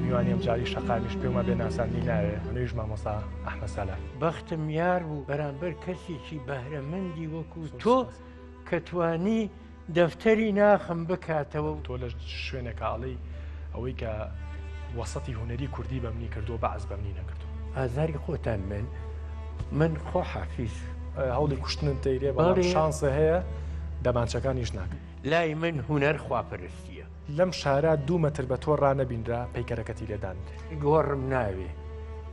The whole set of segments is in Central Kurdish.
میوانی ئەمجاری شەقامیش پێما بێ ناساندنی ناوێ، منیش مامۆستا ئەحمەد سالار. بەختم یار بوو بەرامبەر کەسێکی بەهرەمەندی وەکو تۆ کە توانی دەفتەری ناخم بکاتەوە. تۆ لە شوێنێکا ئەڵێی ئەوەی کە وەسەتی هونەری کوردی بە منی کردووە بەعس بە منی نەکردووە. ئازاری خۆتان بن من خۆحافیز. هەوڵی کوشتنت دەیرێ بەڵام شانسە هەیە دەمانچەکانیش ناکەن. لای من هونەر خواپەرستیە. لەم شارە دوو مەتر بە تۆ ڕانەبینرا پەیکەرەکەتی لێ دانرێ. گۆڕم ناوێ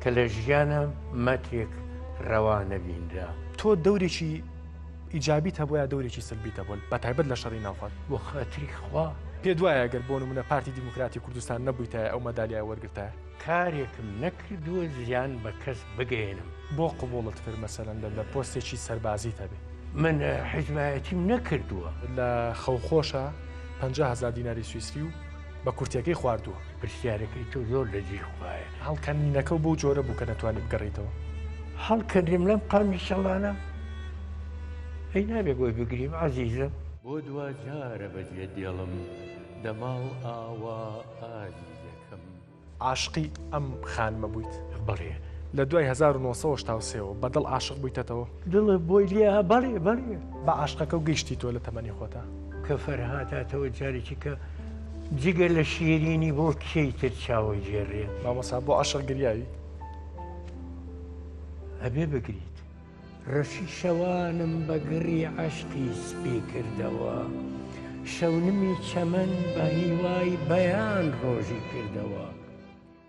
کە لە ژیانم مەترێک ڕەوا نەبینرا. تۆ دەورێکی ئیجابیت هەبووە یا دەورێکی سلبیت هەبووە بە تایبەت لە شەڕی ناوخۆ؟ بۆ خاتری خوا. پێت وایە گەر بۆ نموونە پارتی دیموکراتی کوردستان نەبوویتایە ئەو مەدالیایە وەرگرتایە؟ کارێکم نەکردووە زیان بە کەس بگەیەنم. بۆ قبوڵت کرد مەسەلەن لە پۆستێکی سەربازیت هەبێ؟ من حیزبایەتیم نەکردووە. لە خەوخۆشە 50 هەزار دیناری سویسری و بە کورتیەکەی خواردووە. پرسیارەکەی تۆ زۆر لە جێی خوایە. هەڵکەنینەکەو بەو جۆرە بوو کە نەتوانی بگەڕێیتەوە. هەڵکەنرێم لەم قامیشەڵانە؟ ئەی نابێ بۆی بگریم عەزیزم؟ بۆ دواجارە بەجێت دێڵم دە ماڵ ئاوا ئازیزەکەم. عاشقی ئەم خانمە بوویت؟ بەڵێ. لە دوای 1983 ەوە بە دڵ عاشق بوویتەتەوە؟ دڵ بۆی لێ ها بەڵێ بەڵێ. بە عاشقەکەو گەیشتی تۆ لە تەمەنی خۆتا؟ کە فەرهاد هاتەوە جارێکی کە جگە لە شیرینی بۆ کێی تر چاوەی گێڕێ؟ مامۆستا بۆ عەشق گریاوی؟ ئەبێ بگریت. ڕەشی شەوانم بە گڕی عەشقی سپی کردەوە شەونمی چەمەن بە هیوای بەیان ڕۆژی کردەوە.